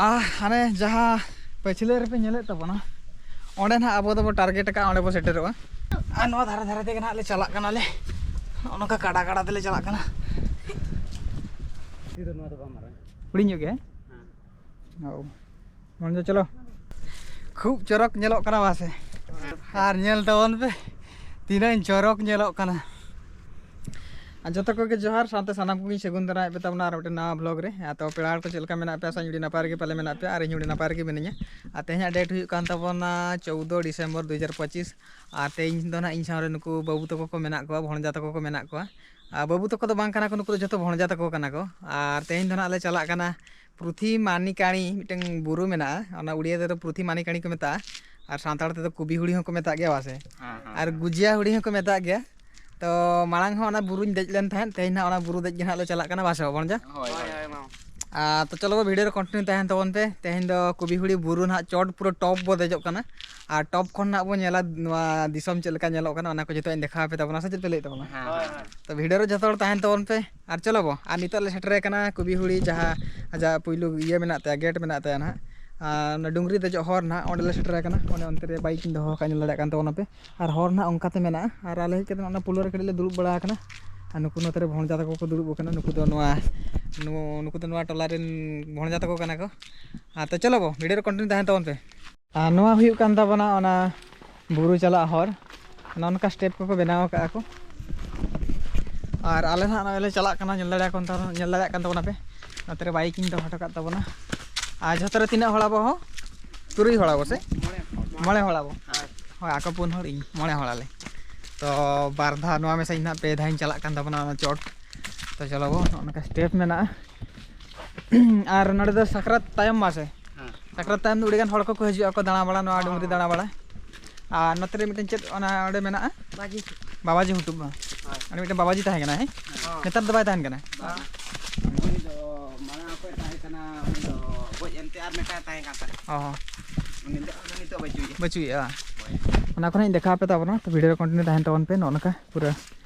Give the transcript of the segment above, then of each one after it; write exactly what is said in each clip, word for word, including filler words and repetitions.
ᱟᱨ ᱦᱟᱱᱮ ᱡᱟᱦᱟᱸ ᱯᱟᱹᱪᱷᱞᱟᱹ ᱨᱮᱯᱮ ᱧᱮᱞᱮᱫ ᱛᱟᱵᱚᱱᱟ, ᱚᱸᱰᱮ ᱱᱟᱦᱟᱜ ᱟᱵᱚ ᱫᱚᱵᱚ ᱴᱟᱨᱜᱮᱴ ᱟᱠᱟᱫᱼᱟ, ᱚᱸᱰᱮ ᱵᱚ ᱥᱮᱴᱮᱨᱚᱜᱼᱟ᱾ ᱟᱨ ᱱᱚᱣᱟ ᱫᱷᱟᱨᱮ ᱫᱷᱟᱨᱮ ᱛᱮᱜᱮ ᱱᱟᱦᱟᱜ ᱞᱮ ᱪᱟᱞᱟᱜ ᱠᱟᱱᱟᱞᱮ, ᱱᱚᱜᱼᱚ ᱱᱚᱝᱠᱟ ᱠᱟᱰᱟ ᱠᱟᱰᱟ ᱛᱮᱞᱮ ᱪᱟᱞᱟᱜ ᱠᱟᱱᱟ᱾ ᱦᱩᱰᱤᱧ ᱧᱚᱜ ᱜᱮ, ᱦᱮᱸ? ᱚ, ᱢᱚᱱ ᱫᱚ ᱪᱚᱞᱚ᱾ ᱠᱷᱩᱵ ᱪᱚᱨᱚᱠ ᱧᱮᱞᱚᱜ ᱠᱟᱱᱟ ᱵᱟᱝ ᱥᱮ? ᱟᱨ ᱧᱮᱞ ᱛᱟᱵᱚᱱ ᱯᱮ, ᱛᱤᱱᱟᱹᱜ ᱪᱚᱨᱚᱠ ᱧᱮᱞᱚᱜ ᱠᱟᱱᱟ᱾ ᱟᱨ ᱡᱚᱛᱚ ᱠᱚᱜᱮ ᱡᱚᱦᱟᱨ, ᱥᱟᱶᱛᱮ ᱥᱟᱱᱟᱢ ᱠᱚᱜᱮᱧ ᱥᱟᱹᱜᱩᱱ ᱫᱟᱨᱟᱢᱮᱫ ᱯᱮ ᱛᱟᱵᱚᱱᱟ ᱟᱨ ᱢᱤᱫᱴᱮᱱ ᱱᱟᱣᱟ ᱵᱷᱞᱚᱜ ᱨᱮ᱾ ᱟᱨ ᱛᱚ ᱯᱮᱲᱟ ᱦᱚᱲ ᱠᱚ ᱪᱮᱫ ᱞᱮᱠᱟ ᱢᱮᱱᱟᱜ ᱯᱮᱭᱟ? ᱟᱥᱟᱧ ᱟᱹᱰᱤ ᱱᱟᱯᱟᱭ ᱨᱮᱜᱮ ᱯᱟᱞᱮ ᱢᱮᱱᱟᱜ ᱯᱮᱭᱟ ᱟᱨ ᱤᱧ ᱦᱚᱸ ᱟᱹᱰᱤ ᱱᱟᱯᱟᱭ ᱨᱮᱜᱮ ᱢᱤᱱᱟᱹᱧᱟ᱾ ᱟᱨ ᱛᱮᱦᱮᱧᱟᱜ ᱰᱮᱴ ᱦᱩᱭᱩᱜ ᱠᱟᱱ ᱛᱟᱵᱚᱱᱟ ᱪᱳᱫᱽᱫᱳ ᱰᱤᱥᱮᱢᱵᱚᱨ ᱫᱩ ᱦᱟᱡᱟᱨ ᱯᱚᱸᱪᱤᱥ᱾ ᱟᱨ ᱛᱮᱦᱮᱧ ᱫᱚ ᱱᱟᱦᱟᱜ ᱤᱧ ᱥᱟᱶᱨᱮ ᱱᱩᱠᱩ ᱵᱟᱹᱵᱩ ᱛᱟᱠᱚ ᱠᱚ ᱢᱮᱱᱟᱜ ᱠᱚᱣᱟ, ᱵᱷᱚᱬᱡᱟ ᱛᱟᱠᱚ ᱠᱚ ᱢᱮᱱᱟᱜ ᱠᱚᱣᱟ᱾ ᱟᱨ ᱵᱟᱹᱵᱩ ᱛᱟᱠᱚ ᱫᱚ ᱵᱟᱝ ᱠᱟᱱᱟ ᱠᱚ, ᱱᱩᱠᱩ ᱫᱚ ᱡᱚᱛᱚ ᱵᱷᱚᱬᱡᱟ ᱛᱟᱠᱚ ᱠᱟᱱᱟ ᱠᱚ᱾ ᱟᱨ ᱛᱮᱦᱮᱧ ᱫᱚ ᱱᱟᱦᱟᱜ ᱞᱮ ᱪᱟᱞᱟᱜ ᱠᱟᱱᱟ ᱯᱨᱩᱛᱷᱤ ᱢᱟᱱᱤᱠᱟᱬᱤ, ᱢᱤᱫᱴᱟᱝ ᱵᱩᱨᱩ ᱢᱮᱱᱟᱜᱼᱟ, ᱚᱱᱟ ᱩᱲᱤᱭᱟ ᱛᱮᱫᱚ ᱯᱨᱩᱛᱷᱤ ᱢᱟᱱᱤᱠᱟᱬᱤ ᱠᱚ ᱢᱮᱛᱟᱜᱼᱟ, ᱟᱨ ᱥᱟᱱᱛᱟᱲ ᱛᱮᱫᱚ ᱠᱩᱵᱤ ᱦᱩᱲᱤ ᱦᱚᱸᱠᱚ ᱢᱮᱛᱟᱜ ᱜᱮᱭᱟ ᱵᱟᱥᱮ? ᱦᱮᱸ, ᱦᱮᱸ, ᱟᱨ ᱦᱮᱸ᱾ ᱜᱩᱡᱤᱭᱟ ᱦᱩᱲᱤ ᱦᱚᱸᱠᱚ ᱢᱮᱛᱟᱜ ᱜᱮᱭᱟ᱾ ᱛᱚ ᱢᱟᱲᱟᱝ ᱦᱚᱸ ᱚᱱᱟ ᱵᱩᱨᱩᱧ ᱫᱮᱡ ᱞᱮᱱ ᱛᱟᱦᱮᱸᱫ, ᱛᱮᱦᱮᱧ ᱱᱟᱦᱟᱜ ᱚᱱᱟ ᱵᱩᱨᱩ ᱫᱮᱡ ᱜᱮ ᱱᱟᱦᱟᱜ ᱞᱮ ᱪᱟᱞᱟᱜ ᱠᱟᱱᱟ ᱵᱟᱥᱮ ᱵᱟᱝ ᱵᱷᱚᱬᱡᱟ? ᱦᱳᱭ, ᱦᱳᱭ᱾ ᱟᱨ ᱛᱚ ᱪᱚᱞᱚ ᱵᱚ ᱵᱷᱤᱰᱤᱭᱳ ᱨᱮ ᱠᱚᱱᱴᱤᱱᱤᱭᱩ ᱛᱟᱦᱮᱱ ᱛᱟᱵᱚᱱ ᱯᱮ᱾ ᱛᱮᱦᱮᱧ ᱫᱚ ᱠᱩᱵᱤ ᱦᱩᱲᱤ ᱵᱩᱨᱩ ᱱᱟᱦᱟᱜ ᱪᱚᱴ ᱯᱩᱨᱟᱹ ᱴᱚᱯ ᱵᱚ ᱫᱮᱡᱚᱜ ᱠᱟᱱᱟ, ᱟᱨ ᱴᱚᱯ ᱠᱷᱚᱱ ᱱᱟᱦᱟᱜ ᱵᱚ ᱧᱮᱞᱟ ᱱᱚᱣᱟ ᱫᱤᱥᱚᱢ ᱪᱮᱫ ᱞᱮᱠᱟ ᱧᱮᱞᱚᱜ ᱠᱟᱱᱟ, ᱚᱱᱟ ᱠᱚ ᱡᱚᱛᱚᱧ ᱫᱮᱠᱷᱟᱣ ᱟᱯᱮ ᱛᱟᱵᱚᱱᱟ, ᱥᱮ ᱪᱮᱫ ᱯᱮ ᱞᱟᱹᱭᱮᱫ ᱛᱟᱵᱚᱱᱟ? ᱦᱮᱸ, ᱦᱳᱭ, ᱦᱮᱸ᱾ ᱦᱳᱭ᱾ ᱛᱚ ᱵᱷᱤᱰᱤᱭᱳ ᱨᱮ ᱡᱚᱛᱚ ᱦᱚᱲ ᱛᱟᱦᱮᱱ ᱛᱟᱵᱚᱱ ᱯᱮ᱾ ᱟᱨ ᱪᱚᱞᱚ ᱵᱚ, ᱟᱨ ᱱᱤᱛᱚᱜ ᱞᱮ ᱥᱮᱴᱮᱨ ᱟᱠᱟᱱᱟ ᱠᱩᱵᱤ ᱦᱩᱲᱤ, ᱡᱟᱦᱟᱸ ᱟᱡᱟᱜ ᱯᱩᱭᱞᱩ ᱤᱭᱟᱹ ᱢᱮᱱᱟᱜ ᱛᱟᱭᱟ, ᱜᱮᱴ ᱢᱮᱱᱟᱜ ᱛᱟᱭᱟ ᱱᱟᱦᱟᱜ᱾ ᱟᱨ ᱚᱱᱟ ᱰᱩᱝᱨᱤ ᱫᱮᱡᱚᱜ ᱦᱚᱨ ᱱᱟᱦᱟᱜ, ᱚᱸᱰᱮ ᱞᱮ ᱥᱮᱴᱮᱨ ᱟᱠᱟᱱᱟ᱾ ᱚᱱᱮ ᱚᱱᱛᱮ ᱨᱮ ᱵᱟᱭᱤᱠ ᱤᱧ ᱫᱚᱦᱚ ᱟᱠᱟᱫ, ᱧᱮᱞ ᱫᱟᱲᱮᱭᱟᱜ ᱠᱟᱱ ᱛᱟᱵᱚᱱᱟ ᱯᱮ᱾ ᱟᱨ ᱦᱚᱨ ᱱᱟᱦᱟᱜ ᱚᱱᱠᱟᱛᱮ ᱢᱮᱱᱟᱜᱼᱟ᱾ ᱟᱨ ᱟᱞᱮ ᱦᱮᱡ ᱠᱟᱛᱮ ᱚᱱᱟ ᱯᱳᱞᱳ ᱨᱮ ᱠᱟᱹᱴᱤᱡ ᱞᱮ ᱫᱩᱲᱩᱵ ᱵᱟᱲᱟ ᱟᱠᱟᱱᱟ᱾ ᱟᱨ ᱱᱩᱠᱩ ᱱᱚᱛᱮ ᱨᱮ ᱵᱷᱚᱬᱡᱟ ᱛᱟᱠᱚ ᱠᱚ ᱫᱩᱲᱩᱵ ᱟᱠᱟᱱᱟ᱾ ᱱᱩᱠᱩ ᱫᱚ ᱱᱚᱣᱟ, ᱱᱩ-, ᱱᱩᱠᱩ ᱫᱚ ᱱᱚᱣᱟ ᱴᱚᱞᱟ ᱨᱮᱱ ᱵᱷᱚᱬᱡᱟ ᱛᱟᱠᱚ ᱠᱟᱱᱟ ᱠᱚ᱾ ᱟᱨ ᱛᱚ ᱪᱚᱞᱚ ᱵᱚ, ᱵᱷᱤᱰᱤᱭᱳ ᱨᱮ ᱠᱚᱱᱴᱤᱱᱤᱭᱩ ᱛᱟᱦᱮᱱ ᱛᱟᱵᱚᱱ ᱯᱮ᱾ ᱟᱨ ᱱᱚᱣᱟ ᱦᱩᱭᱩᱜ ᱠᱟᱱ ᱛᱟᱵᱚᱱᱟ ᱚᱱᱟ ᱵᱩᱨᱩ ᱪᱟᱞᱟᱜ ᱦᱚᱨ᱾ ᱱᱚᱜᱼᱚ ᱱᱚᱝᱠᱟ ᱥᱴᱮᱯ ᱠᱚᱠᱚ ᱵᱮᱱᱟᱣ ᱟᱠᱟᱫᱼᱟ ᱠᱚ᱾ ᱟᱨ ᱟᱞᱮ ᱱᱟᱦᱟᱜ ᱱᱚᱜᱼᱚᱭ ᱞᱮ ᱪᱟᱞᱟᱜ ᱠᱟᱱᱟ, ᱧᱮᱞ ᱫᱟᱲᱮᱭᱟᱜ ᱠᱟᱱ ᱛᱟᱵᱚᱱᱟ, ᱧᱮᱞ ᱫᱟᱲᱮᱭᱟᱜ ᱠᱟᱱ ᱛᱟᱵᱚᱱᱟ ᱯᱮ᱾ ᱱᱚᱛᱮ ᱨᱮ ᱵᱟᱭᱤᱠ ᱤᱧ ᱫᱚᱦᱚ ᱦᱚᱴᱚ ᱠᱟᱜ ᱛᱟᱵᱚᱱᱟ᱾ ᱟᱨ ᱡᱷᱚᱛᱚ ᱨᱮ ᱛᱤᱱᱟᱹᱜ ᱦᱚᱲ ᱟᱵᱚ ᱦᱚᱸ? ᱛᱩᱨᱩᱭ ᱦᱚᱲ ᱟᱵᱚ ᱥᱮ? ᱢᱚᱬᱮ ᱦᱚᱲ᱾ ᱢᱚᱬᱮ ᱦᱚᱲ ᱟᱵᱚ᱾ ᱦᱳᱭ᱾ ᱦᱳᱭ, ᱟᱠᱚ ᱯᱩᱱ ᱦᱚᱲ, ᱤᱧ ᱢᱚᱬᱮ ᱦᱚᱲ ᱟᱞᱮ᱾ ᱛᱚ ᱵᱟᱨ ᱫᱷᱟᱣ ᱱᱚᱣᱟ ᱢᱮᱥᱟ ᱤᱧ ᱱᱟᱦᱟᱜ ᱯᱮ ᱫᱷᱟᱣ ᱤᱧ ᱪᱟᱞᱟᱜ ᱠᱟᱱ ᱛᱟᱵᱚᱱᱟ ᱚᱱᱟ ᱪᱚᱴ᱾ ᱛᱚ ᱪᱚᱞᱚ ᱵᱚ, ᱱᱚᱜᱼᱚ ᱱᱚᱝᱠᱟ ᱥᱴᱮᱯ ᱢᱮᱱᱟᱜᱼᱟ᱾ ᱟᱨ ᱱᱚᱰᱮ ᱫᱚ ᱥᱟᱠᱨᱟᱛ ᱛᱟᱭᱚᱢ ᱢᱟ ᱥᱮ? ᱦᱮᱸ᱾ ᱥᱟᱠᱨᱟᱛ ᱛᱟᱭᱚᱢ ᱫᱚ ᱟᱹᱰᱤᱜᱟᱱ ᱦᱚᱲ ᱠᱚᱠᱚ ᱦᱤᱡᱩᱜᱼᱟ ᱠᱚ ᱫᱟᱬᱟ ᱵᱟᱲᱟ, ᱱᱚᱣᱟ ᱦᱚᱸ, ᱰᱩᱝᱨᱤ ᱦᱚᱸ᱾ ᱫᱟᱬᱟ ᱵᱟᱲᱟ᱾ ᱟᱨ ᱱᱚᱛᱮ ᱨᱮ ᱢᱤᱫᱴᱮᱱ ᱪᱮᱫ ᱚᱱᱟ ᱚᱸᱰᱮ ᱢᱮᱱᱟᱜᱼᱟ? ᱵᱟᱵᱟᱡᱤ ᱦᱩᱴᱩᱵ᱾ ᱵᱟᱵᱟᱡᱤ ᱦᱩᱴᱩᱵ ᱵᱟᱝ? ᱦᱳᱭ᱾ ᱚᱸᱰᱮ ᱢᱤᱫᱴᱮᱱ ᱵᱟᱵᱟᱡᱤ ᱛᱟᱦᱮᱸ ᱠᱟᱱᱟ, ᱦᱮᱸ? ᱦᱚᱸ᱾ ᱱᱮᱛᱟᱨ ᱫᱚ ᱵᱟᱭ ᱛᱟᱦᱮᱱ ᱠᱟᱱᱟ? ᱵᱟᱝ᱾ ᱩᱱᱤ ᱫᱚ ᱢᱟᱲᱟᱝ ᱚᱠᱚᱭ ᱛᱟᱦᱮᱸ ᱠᱟᱱᱟ, ᱩᱱᱤ ᱫᱚ ᱜᱚᱡ ᱮᱱᱛᱮ ᱟᱨ ᱢᱤᱫᱴᱟᱝ ᱛᱟᱦᱮᱸ ᱠᱟᱱ ᱛᱟᱦᱮᱸᱫ᱾ ᱚ ᱦᱚᱸ᱾ ᱩᱱᱤ ᱫᱚ, ᱩᱱᱤ ᱱᱤᱛᱚᱜ ᱵᱟᱹᱪᱩᱜ ᱮᱭᱟ᱾ ᱵᱟᱹᱪᱩᱜ ᱮᱭᱟ ᱵᱟᱝ? ᱦᱳᱭ᱾ ᱚᱱᱟ ᱠᱚ ᱱᱟᱦᱟᱜ ᱤᱧ ᱫᱮᱠᱷᱟᱣ ᱟᱯᱮ ᱛᱟᱵᱚᱱᱟ, ᱛᱚ ᱵᱷᱤᱰᱤᱭᱳ ᱨᱮ ᱠᱚᱱᱴᱤᱱᱤᱭᱩ ᱛᱟᱦᱮᱱ ᱛᱟᱵᱚᱱ ᱯᱮ᱾ ᱱᱚᱜᱼᱚ ᱱᱚᱝᱠᱟ ᱯᱩᱨᱟᱹ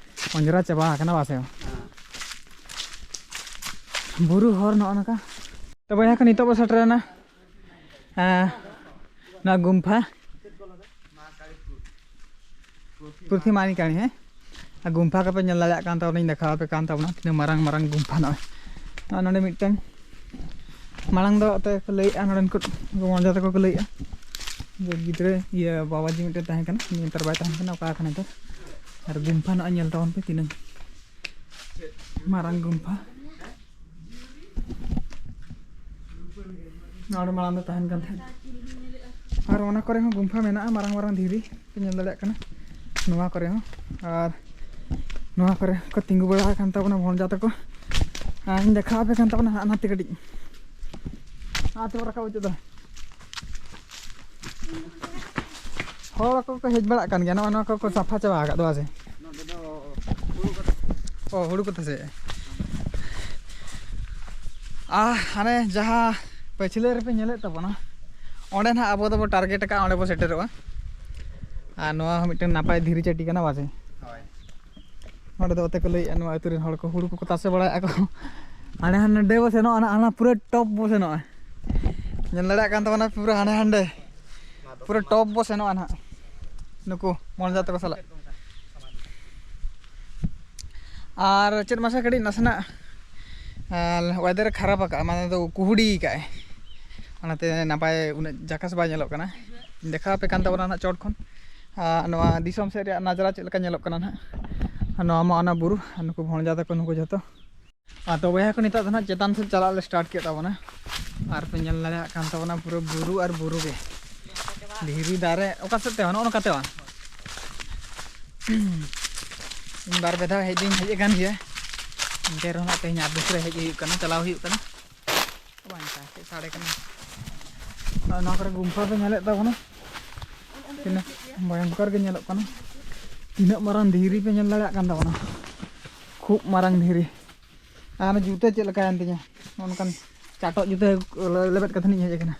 ᱚᱸᱡᱽᱨᱟ ᱪᱟᱵᱟ ᱟᱠᱟᱱᱟ ᱵᱟᱝ ᱥᱮ? ᱦᱮᱸ᱾ ᱵᱩᱨᱩ ᱦᱚᱨ ᱱᱚᱜᱼᱚ ᱱᱚᱝᱠᱟ᱾ ᱛᱚ ᱵᱚᱭᱦᱟ ᱠᱚ, ᱱᱤᱛᱚᱜ ᱵᱚ ᱥᱮᱴᱮᱨᱮᱱᱟ, ᱮᱸ, ᱱᱚᱣᱟ ᱜᱩᱢᱯᱷᱟ ᱯᱨᱚᱛᱤᱢᱟᱱᱤ ᱠᱟᱹᱦᱱᱤ, ᱦᱮᱸ᱾ ᱟᱨ ᱜᱩᱢᱯᱷᱟ ᱠᱚᱯᱮ ᱧᱮᱞ ᱫᱟᱲᱮᱭᱟᱜ ᱠᱟᱱ ᱛᱟᱵᱚᱱᱟᱧ, ᱫᱮᱠᱷᱟᱣ ᱟᱯᱮ ᱠᱟᱱ ᱛᱟᱵᱚᱱᱟ ᱛᱤᱱᱟᱹᱜ ᱢᱟᱨᱟᱝ ᱢᱟᱨᱟᱝ ᱜᱩᱢᱯᱷᱟ ᱱᱚᱜᱼᱚᱭ᱾ ᱱᱚᱜᱼᱚᱭ ᱱᱚᱰᱮ ᱢᱤᱫᱴᱟᱝ, ᱢᱟᱲᱟᱝ ᱫᱚ ᱮᱱᱛᱮ ᱠᱚ ᱞᱟᱹᱭᱮᱫᱼᱟ, ᱱᱚᱰᱮᱱ ᱠᱚ ᱢᱚᱡᱟ ᱛᱟᱠᱚ ᱠᱚ ᱞᱟᱹᱭᱮᱫᱼᱟ ᱡᱮ ᱜᱤᱫᱽᱨᱟᱹ, ᱤᱭᱟᱹ, ᱵᱟᱵᱟᱡᱤ ᱢᱤᱫᱴᱮᱱ ᱛᱟᱦᱮᱸ ᱠᱟᱱᱟ, ᱱᱮᱛᱟᱨ ᱵᱟᱭ ᱛᱟᱦᱮᱸ ᱠᱟᱱᱟ, ᱚᱠᱟ ᱠᱟᱱᱟ ᱱᱮᱛᱟᱨ᱾ ᱟᱨ ᱜᱩᱢᱯᱷᱟ ᱱᱚᱜᱼᱚᱭ ᱧᱮᱞ ᱛᱟᱵᱚᱱ ᱯᱮ ᱛᱤᱱᱟᱹᱝ ᱢᱟᱨᱟᱝ ᱜᱩᱢᱯᱷᱟ᱾ ᱱᱚᱰᱮ ᱢᱟᱲᱟᱝ ᱫᱚ ᱛᱟᱦᱮᱱ ᱠᱟᱱ ᱛᱟᱦᱮᱸᱫ᱾ ᱟᱨ ᱚᱱᱟ ᱠᱚᱨᱮ ᱦᱚᱸ ᱜᱩᱢᱯᱷᱟ ᱢᱮᱱᱟᱜᱼᱟ, ᱢᱟᱨᱟᱝ ᱢᱟᱨᱟᱝ ᱫᱷᱤᱨᱤ ᱯᱮ ᱧᱮᱞ ᱫᱟᱲᱮᱭᱟᱜ ᱠᱟᱱᱟ ᱱᱚᱣᱟ ᱠᱚᱨᱮ ᱦᱚᱸ᱾ ᱟᱨ ᱱᱚᱣᱟ ᱠᱚᱨᱮ ᱠᱚ ᱛᱤᱸᱜᱩ ᱵᱟᱲᱟ ᱟᱠᱟᱱ ᱛᱟᱵᱚᱱᱟ ᱵᱷᱚᱱᱡᱟ ᱛᱟᱠᱚ᱾ ᱟᱨ ᱤᱧ ᱫᱮᱠᱷᱟᱣ ᱟᱯᱮ ᱠᱟᱱ ᱛᱟᱵᱚᱱᱟ ᱦᱟᱸᱜ ᱱᱟᱛᱮ ᱠᱟᱹᱴᱤᱡ᱾ ᱟᱨ ᱛᱮ ᱨᱟᱠᱟᱵ ᱦᱚᱪᱚ ᱫᱟ᱾ ᱦᱚᱲ ᱠᱚ ᱠᱚ ᱦᱮᱡ ᱵᱟᱲᱟᱜ ᱠᱟᱱ ᱜᱮᱭᱟ, ᱱᱚᱜᱼᱚᱭ ᱱᱚᱣᱟ ᱠᱚᱠᱚ ᱥᱟᱯᱷᱟ ᱪᱟᱵᱟ ᱟᱠᱟᱫ ᱫᱚ, ᱥᱮ? ᱱᱚᱰᱮ ᱫᱚ ᱦᱩᱲᱩ ᱠᱚ ᱚ, ᱦᱩᱲᱩ ᱠᱚ ᱛᱟᱥᱮ᱾ ᱟᱨ ᱦᱟᱱᱮ ᱡᱟᱦᱟᱸ ᱯᱟᱹᱪᱷᱞᱟᱹ ᱨᱮᱯᱮ ᱧᱮᱞᱮᱫ ᱛᱟᱵᱚᱱᱟ, ᱚᱸᱰᱮ ᱱᱟᱦᱟᱜ ᱟᱵᱚ ᱫᱚᱵᱚ target ᱟᱠᱟᱫᱼᱟ, ᱚᱸᱰᱮ ᱵᱚ ᱥᱮᱴᱮᱨᱚᱜᱼᱟ᱾ ᱟᱨ ᱱᱚᱣᱟ ᱦᱚᱸ ᱢᱤᱫᱴᱮᱱ ᱱᱟᱯᱟᱭ ᱫᱷᱤᱨᱤ ᱪᱟᱹᱴᱤ ᱠᱟᱱᱟ, ᱵᱟᱥᱮ? ᱦᱳᱭ᱾ ᱱᱚᱰᱮ ᱫᱚ ᱚᱛᱮ ᱠᱚ ᱞᱟᱹᱭᱮᱫᱼᱟ, ᱱᱚᱣᱟ ᱟᱹᱛᱩ ᱨᱮᱱ ᱦᱚᱲ ᱠᱚ ᱦᱩᱲᱩ ᱠᱚᱠᱚ ᱛᱟᱥᱮ ᱵᱟᱲᱟᱭᱮᱫᱼᱟ ᱠᱚ᱾ ᱦᱟᱸᱰᱮ ᱦᱟᱸᱰᱮ ᱵᱚ ᱥᱮᱱᱚᱜᱼᱟ, ᱦᱟᱱᱟ, ᱦᱟᱱᱟ ᱯᱩᱨᱟᱹ top ᱵᱚ ᱥᱮᱱᱚᱜᱼᱟ᱾ ᱧᱮᱞ ᱫᱟᱲᱮᱭᱟᱜ ᱠᱟᱱ ᱛᱟᱵᱚᱱᱟ ᱯᱩᱨᱟᱹ ᱦᱟᱸᱰᱮ ᱦᱟᱸᱰᱮ, ᱯᱩᱨᱟᱹ top ᱵᱚ ᱥᱮᱱᱚᱜᱼᱟ ᱱᱟᱦᱟᱜ ᱱᱩᱠᱩ ᱢᱚᱱᱡᱟ ᱛᱟᱠᱚ ᱥᱟᱞᱟᱜ᱾ ᱟᱨ ᱪᱮᱫ ᱢᱟᱥᱮ ᱠᱟᱹᱴᱤᱡ ᱱᱟᱥᱮᱱᱟᱜ, ᱟᱨ, weather ᱮ ᱠᱷᱟᱨᱟᱯ ᱟᱠᱟᱫᱼᱟ, ᱢᱟᱱᱮ ᱫᱚ ᱠᱩᱦᱩᱰᱤ ᱟᱠᱟᱫᱼᱟᱭ, ᱚᱱᱟᱛᱮ ᱱᱟᱯᱟᱭ ᱩᱱᱟᱹᱜ ᱡᱟᱠᱟᱥ ᱵᱟᱭ ᱧᱮᱞᱚᱜ ᱠᱟᱱᱟ᱾ ᱫᱮᱠᱷᱟᱣ ᱟᱯᱮ ᱠᱟᱱ ᱛᱟᱵᱚᱱᱟ ᱱᱟᱦᱟᱜ ᱪᱚᱴ ᱠᱷᱚᱱ᱾ ᱟᱨ ᱱᱚᱣᱟ ᱫᱤᱥᱚᱢ ᱥᱮᱫ ᱨᱮᱭᱟᱜ ᱱᱟᱡᱽᱨᱟ ᱪᱮᱫ ᱞᱮᱠᱟ ᱧᱮᱞᱚᱜ ᱠᱟᱱᱟ ᱱᱟᱦᱟᱜ᱾ ᱟᱨ ᱱᱚᱣᱟ ᱢᱟ ᱚᱱᱟ ᱵᱩᱨᱩ, ᱟᱨ ᱱᱩᱠᱩ ᱵᱷᱚᱱᱡᱟ ᱛᱟᱠᱚ, ᱱᱩᱠᱩ ᱡᱷᱚᱛᱚ᱾ ᱟᱨ ᱛᱚ ᱵᱚᱭᱦᱟ ᱠᱚ, ᱱᱤᱛᱚᱜ ᱫᱚ ᱱᱟᱦᱟᱜ ᱪᱮᱛᱟᱱ ᱥᱮᱫ ᱪᱟᱞᱟᱜ ᱞᱮ start ᱠᱮᱫ ᱛᱟᱵᱚᱱᱟ᱾ ᱟᱨ ᱯᱮ ᱧᱮᱞ ᱫᱟᱲᱮᱭᱟᱜ ᱠᱟᱱ ᱛᱟᱵᱚᱱᱟ ᱯᱩᱨᱟᱹ ᱵᱩᱨᱩ ᱟᱨ ᱵᱩᱨᱩ ᱜᱮ᱾ ᱫᱷᱤᱨᱤ ᱫᱟᱨᱮ ᱚᱠᱟ ᱥᱮᱫ ᱛᱮ, ᱱᱚᱜᱼᱚ ᱱᱚᱝᱠᱟ ᱛᱮ ᱵᱟᱝ? ᱤᱧ ᱵᱟᱨ ᱯᱮ ᱫᱷᱟᱣ ᱦᱮᱡ ᱫᱚᱧ ᱦᱮᱡ ᱟᱠᱟᱱ ᱜᱮᱭᱟ, ᱮᱱᱛᱮ ᱨᱮᱦᱚᱸ ᱱᱟᱜ ᱛᱮᱦᱮᱧ ᱟᱨ ᱫᱚᱥᱨᱟ ᱦᱮᱡ ᱦᱩᱭᱩᱜ ᱠᱟᱱᱟ, ᱪᱟᱞᱟᱣ ᱦᱩᱭᱩᱜ ᱠᱟᱱᱟ᱾ ᱵᱟᱝ ᱪᱟ ᱪᱮᱫ ᱥᱟᱰᱮ ᱠᱟᱱᱟ? ᱱᱚᱜᱼᱚ ᱱᱚᱣᱟ ᱠᱚᱨᱮ ᱜᱩᱢᱯᱷᱟ ᱯᱮ ᱧᱮᱞᱮᱫ ᱛᱟᱵᱚᱱᱟ, ᱛᱤᱱᱟᱹᱜ ᱵᱷᱚᱭᱚᱝᱠᱚᱨ ᱜᱮ ᱧᱮᱞᱚᱜ ᱠᱟᱱᱟ᱾ ᱛᱤᱱᱟᱹᱜ ᱢᱟᱨᱟᱝ ᱫᱷᱤᱨᱤ ᱯᱮ ᱧᱮᱞ ᱫᱟᱲᱮᱭᱟᱜ ᱠᱟᱱ ᱛᱟᱵᱚᱱᱟ, ᱠᱷᱩᱵ ᱢᱟᱨᱟᱝ ᱫᱷᱤᱨᱤ᱾ ᱟᱨ ᱡᱩᱛᱟᱹ ᱪᱮᱫ ᱞᱮᱠᱟᱭᱮᱱ ᱛᱤᱧᱟ, ᱱᱚᱜᱼᱚ ᱱᱚᱝᱠᱟᱱ ᱪᱟᱴᱚᱜ ᱡᱩᱛᱟᱹ ᱞᱮᱵᱮᱫ ᱠᱟᱛᱮ ᱞᱤᱧ ᱦᱮᱡ ᱟᱠᱟᱱᱟ᱾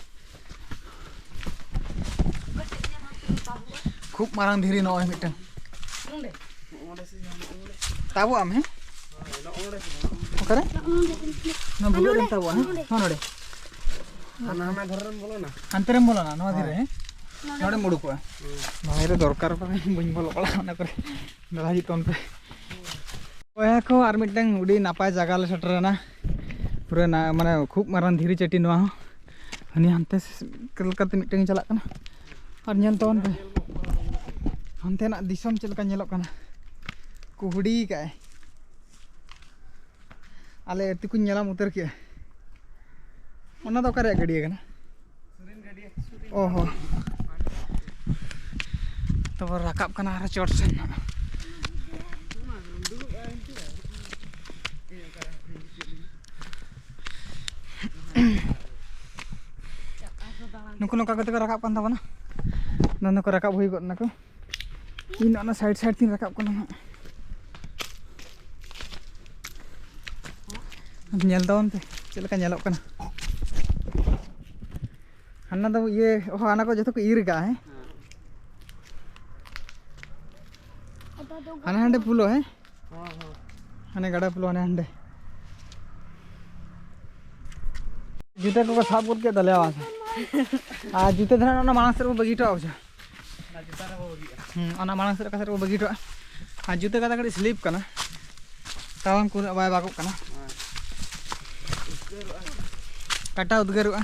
ᱠᱷᱩᱵ ᱢᱟᱨᱟᱝ ᱫᱷᱤᱨᱤ ᱱᱚᱜᱼᱚᱭ ᱢᱤᱫᱴᱟᱝ᱾ ᱛᱟᱵᱚᱜ ᱟᱢ, ᱦᱮᱸ? ᱚᱠᱟᱨᱮ? ᱱᱚᱣᱟ ᱵᱷᱩᱜᱟᱹᱜ ᱨᱮᱢ ᱛᱟᱵᱚᱜᱼᱟ, ᱦᱮᱸ? ᱦᱚᱸ, ᱱᱚᱰᱮ᱾ ᱦᱟᱱᱟ ᱦᱟᱱᱟ ᱫᱷᱟᱨᱮ ᱨᱮᱢ ᱵᱚᱞᱚᱱᱟ᱾ ᱦᱟᱱᱛᱮ ᱨᱮᱢ ᱵᱚᱞᱚᱱᱟ, ᱱᱚᱣᱟ ᱫᱷᱟᱨᱮ, ᱦᱮᱸ? ᱱᱚᱰᱮᱢ ᱩᱰᱩᱠᱚᱜᱼᱟ᱾ ᱦᱩᱸ᱾ ᱵᱟᱭᱨᱮ ᱫᱚᱨᱠᱟᱨ ᱠᱟᱱᱟ, ᱵᱟᱹᱧ ᱵᱚᱞᱚ ᱵᱟᱲᱟᱜᱼᱟ ᱚᱱᱟ ᱠᱚᱨᱮ᱾ ᱫᱟᱫᱟ ᱦᱤᱡᱩᱜ ᱛᱟᱵᱚᱱ ᱯᱮ᱾ ᱵᱚᱭᱦᱟ ᱠᱚ, ᱟᱨ ᱢᱤᱫᱴᱟᱝ ᱟᱹᱰᱤ ᱱᱟᱯᱟᱭ ᱡᱟᱭᱜᱟ ᱞᱮ ᱥᱮᱴᱮᱨᱮᱱᱟ᱾ ᱯᱩᱨᱟᱹ ᱱᱟ-, ᱢᱟᱱᱮ ᱠᱷᱩᱵ ᱢᱟᱨᱟᱝ ᱫᱷᱤᱨᱤ ᱪᱟᱹᱴᱤ ᱱᱚᱣᱟ ᱦᱚᱸ᱾ ᱦᱟᱹᱱᱤ ᱦᱟᱱᱛᱮ ᱥᱮᱫ ᱞᱮᱠᱟᱛᱮ ᱢᱤᱫᱴᱟᱝ ᱪᱟᱞᱟᱜ ᱠᱟᱱᱟ᱾ ᱟᱨ ᱧᱮᱞ ᱛᱟᱵᱚᱱ ᱯᱮ, ᱦᱟᱱᱛᱮᱱᱟᱜ ᱫᱤᱥᱚᱢ ᱪᱮᱫ ᱞᱮᱠᱟ ᱧᱮᱞᱚᱜ ᱠᱟᱱᱟ᱾ ᱠᱩᱦᱲᱤ ᱠᱟᱜᱼᱟᱭ᱾ ᱟᱞᱮ ᱟᱹᱛᱩ ᱠᱚᱧ ᱧᱮᱞᱟᱢ ᱩᱛᱟᱹᱨ ᱠᱮᱜᱼᱟ᱾ ᱚᱱᱟ ᱫᱚ ᱚᱠᱟ ᱨᱮᱭᱟᱜ ᱜᱟᱹᱰᱭᱟᱹ ᱠᱟᱱᱟ? ᱚ ᱦᱚᱸ᱾ ᱛᱟᱯᱚᱨ ᱨᱟᱠᱟᱵ ᱠᱟᱱᱟ ᱟᱨᱦᱚᱸ ᱪᱚᱴ ᱥᱮᱱ ᱦᱟᱸᱜ᱾ ᱱᱩᱠᱩ ᱱᱚᱝᱠᱟ ᱠᱟᱛᱮ ᱠᱚ ᱨᱟᱠᱟᱵ ᱠᱟᱱ ᱛᱟᱵᱚᱱᱟ᱾ ᱱᱚᱣᱟ ᱠᱚ ᱨᱟᱠᱟᱵ ᱦᱩᱭ ᱜᱚᱫ ᱱᱟᱠᱚ᱾ ᱤᱧ ᱫᱚ ᱚᱱᱟ side side ᱛᱤᱧ ᱨᱟᱠᱟᱵ ᱠᱟᱱᱟ ᱦᱟᱸᱜ᱾ ᱧᱮᱞ ᱛᱟᱵᱚᱱ ᱯᱮ ᱪᱮᱫ ᱞᱮᱠᱟ ᱧᱮᱞᱚᱜ ᱠᱟᱱᱟ᱾ ᱦᱟᱱᱟ ᱫᱚ ᱤᱭᱟᱹ, ᱚ, ᱦᱟᱱᱟ ᱠᱚ ᱡᱚᱛᱚ ᱠᱚ ᱤᱨ ᱠᱟᱜᱼᱟ, ᱦᱮᱸ? ᱦᱟᱱᱟ ᱦᱟᱸᱰᱮ ᱯᱩᱞᱚ, ᱦᱮᱸ? ᱦᱚᱸ, ᱦᱚᱸ᱾ ᱦᱟᱱᱮ ᱜᱟᱰᱟ ᱯᱩᱞᱚ ᱦᱟᱱᱮ ᱦᱟᱸᱰᱮ᱾ ᱡᱩᱛᱟᱹ ᱠᱚᱠᱚ ᱥᱟᱵ ᱜᱚᱫ ᱠᱮᱫ ᱛᱟᱞᱮᱭᱟ, ᱵᱟᱝ? ᱟᱨ ᱡᱩᱛᱟᱹ ᱫᱚ ᱱᱟᱜ ᱚᱱᱟ ᱢᱟᱲᱟᱝ ᱥᱮᱫ ᱨᱮᱵᱚ ᱵᱟᱹᱜᱤ ᱦᱚᱴᱚᱣᱟᱜᱼᱟ, ᱵᱩᱡᱷᱟᱹᱣ? ᱚᱱᱟ ᱡᱩᱛᱟᱹ ᱨᱮᱵᱚ ᱵᱟᱹᱜᱤᱭᱟᱜᱼᱟ᱾ ᱦᱩᱸ, ᱚᱱᱟ ᱢᱟᱲᱟᱝ ᱥᱮᱫ ᱚᱠᱟ ᱥᱮᱫ ᱨᱮᱵᱚ ᱵᱟᱹᱜᱤ ᱦᱚᱴᱚᱣᱟᱜᱼᱟ᱾ ᱟᱨ ᱡᱩᱛᱟᱹ ᱠᱟᱫᱟ ᱠᱟᱹᱴᱤᱡ slip ᱠᱟᱱᱟ, ᱛᱟᱲᱟᱢ ᱠᱚ ᱩᱱᱟᱹᱜ ᱵᱟᱭ ᱵᱟᱜᱚᱜ ᱠᱟᱱᱟ᱾ ᱦᱮᱸ᱾ ᱠᱟᱴᱟ ᱩᱫᱽᱜᱟᱹᱨᱚᱜᱼᱟ᱾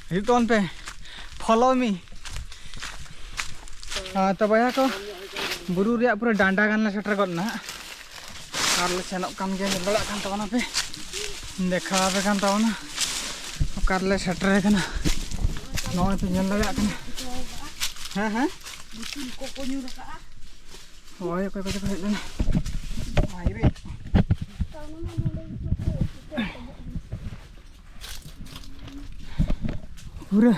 ᱦᱤᱡᱩᱜ ᱛᱟᱵᱚᱱ ᱯᱮ, follow me᱾ ᱦᱮᱸ, ᱛᱚ ᱵᱚᱭᱦᱟ ᱠᱚ, ᱵᱩᱨᱩ ᱨᱮᱭᱟᱜ ᱯᱩᱨᱟᱹ ᱰᱟᱸᱰᱟ ᱜᱟᱱ ᱞᱮ ᱥᱮᱴᱮᱨ ᱜᱚᱫ ᱮᱱᱟ ᱦᱟᱸᱜ᱾ ᱟᱨ ᱞᱮ ᱥᱮᱱᱚᱜ ᱠᱟᱱ ᱜᱮᱭᱟ, ᱧᱮᱞ ᱫᱟᱲᱮᱭᱟᱜ ᱠᱟᱱ ᱛᱟᱵᱚᱱᱟ ᱯᱮ, ᱫᱮᱠᱷᱟᱣ ᱟᱯᱮ ᱠᱟᱱ ᱛᱟᱵᱚᱱᱟ ᱚᱠᱟ ᱨᱮᱞᱮ ᱥᱮᱴᱮᱨ ᱟᱠᱟᱱᱟ᱾ ᱱᱚᱜᱼᱚᱭ ᱯᱮ ᱧᱮᱞ ᱫᱟᱲᱮᱭᱟᱜ ᱠᱟᱱᱟ᱾ ᱦᱮᱸ, ᱦᱮᱸ᱾ ᱦᱳᱭ, ᱚᱠᱚᱭ ᱠᱚᱪᱚ ᱠᱚ ᱦᱮᱡ ᱞᱮᱱᱟ᱾ ᱦᱟᱭ ᱨᱮ᱾ ᱯᱩᱨᱟᱹ